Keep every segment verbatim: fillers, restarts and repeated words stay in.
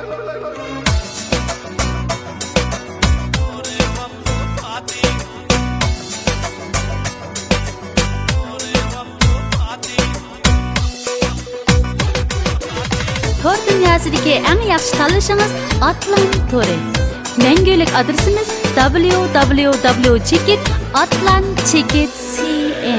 تور دۇنياسىدىكى ئەڭ ياخشى تاللىشىڭىز ئاتلان تورى. مەڭگۈلۈك ئادرېسىمىز www چېكىت atlan chekit C N.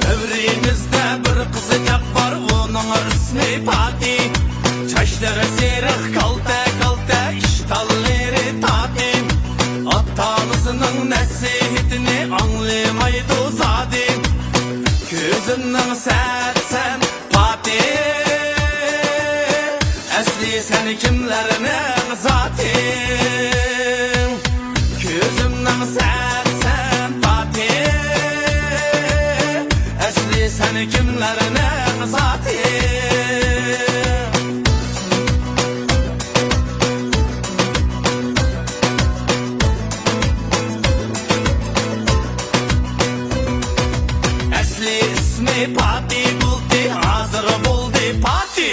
دەۋرىمىزدە بىر قىزچاق بار، ئۇنىڭ ئىسمى پاتى. چاچلىرى سېرىق، كالتە، كالتە، ئىشتانلىرى تاتى. ئاتا-ئانىسىنىڭ نەسىھىتىنى ئاڭلىمايدۇ زادى. كۆزۈمنىڭ سەتسەن پاتى، ئەسلى سەن كىملەرنىڭ زاتى؟ كۆزۈمنىڭ سەتسەن پاتى، ئەسلى سەن كىملەرنىڭ زاتى؟ ئەسلى ئىسمى پاتى بولدى، ھازىر بولدى پاتى.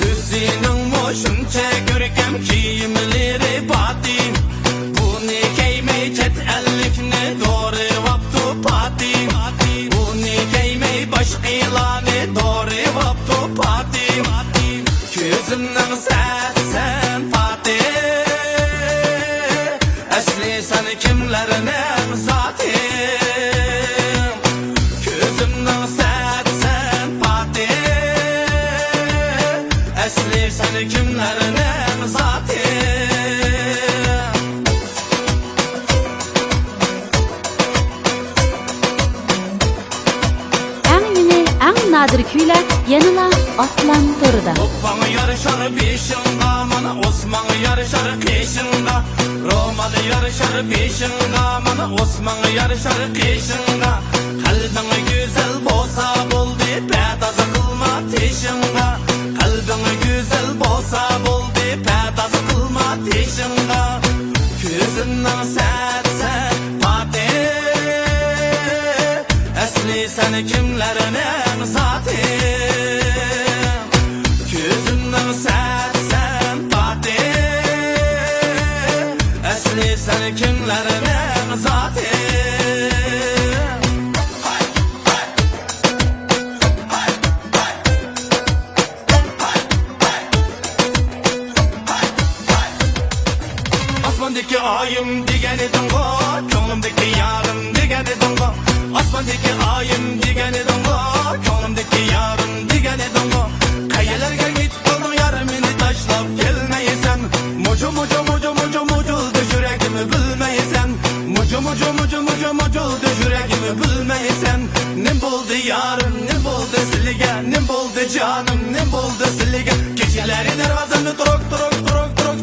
ئۆزىنىڭمۇ شۇنچە كۆركەم كىيىملىرى پاتى. بۇنى كىيمەي چەت ئەللىكنى دورىۋاپتۇ پاتى. بۇنى كىيمەي باشقىلارنى دورىۋاپتۇ پاتى. كۆزۈمنىڭ سەتسەن پاتى، ئەسلى سەن كىملەرنىڭ زاتى؟ كۆزۈمنىڭ سەتسەن پاتى، ئەسلى سەن كىملەرنىڭ زاتى؟ ئەڭ يېڭى، ئەڭ نادىر كۈيلەر يەنىلا ئاتلان تورىدا. دوپپاڭ يارىشار بېشىڭغا، مانا ئوسماڭ يارىشار قېشىڭغا. رومال يارىشار بېشىڭغا، مانا ئوسماڭ يارىشار قېشىڭغا. قەلبىڭ گۈزەل بولسا بولدى، پەرداز قىلما تېشىڭغا. قەلبىڭ گۈزەل بولسا بولدى، پەرداز قىلما تېشىڭغا. كۆزۈمنىڭ سەتسەن پاتى، ئەسلى سەن كىملەرنىڭ زاتى؟ كۆزۈمنىڭ سەتسەن پاتى، ئەسلى سەن كىملەرنىڭ زاتى؟ ئاسماندىكى ئايىم دېگەن ئىدىڭغۇ، كۆڭلۈمدىكى يارىم دېگەن ئىدىڭغۇ. ئاسماندىكى ئايىم دېگەن ئىدىڭغۇ، كۆڭلۈمدىكى يارىم دېگەن ئىدىڭغۇ. قەيەرلەرگە كېتىپ قالدىڭ يار، مېنى تاشلاپ كەلمەيسەن. مۇجۇ، مۇجۇ، مۇجۇ، مۇجۇ، مۇجۇلداش يۈرىكىمنى بىلمەيسەن. مۇجۇ، مۇجۇ، مۇجۇ، مۇجۇ، مۇجۇلداش يۈرىكىمنى بىلمەيسەن. نېمە بولدى يارىم، نېمە بولدى سىلىگە، نېمە بولدى جانىم، نېمە بولدى سىلىگە؟ كېچىلەرى دەرۋازامنى تۇرۇق، تۇرۇق، تۇرۇق، تۇرۇق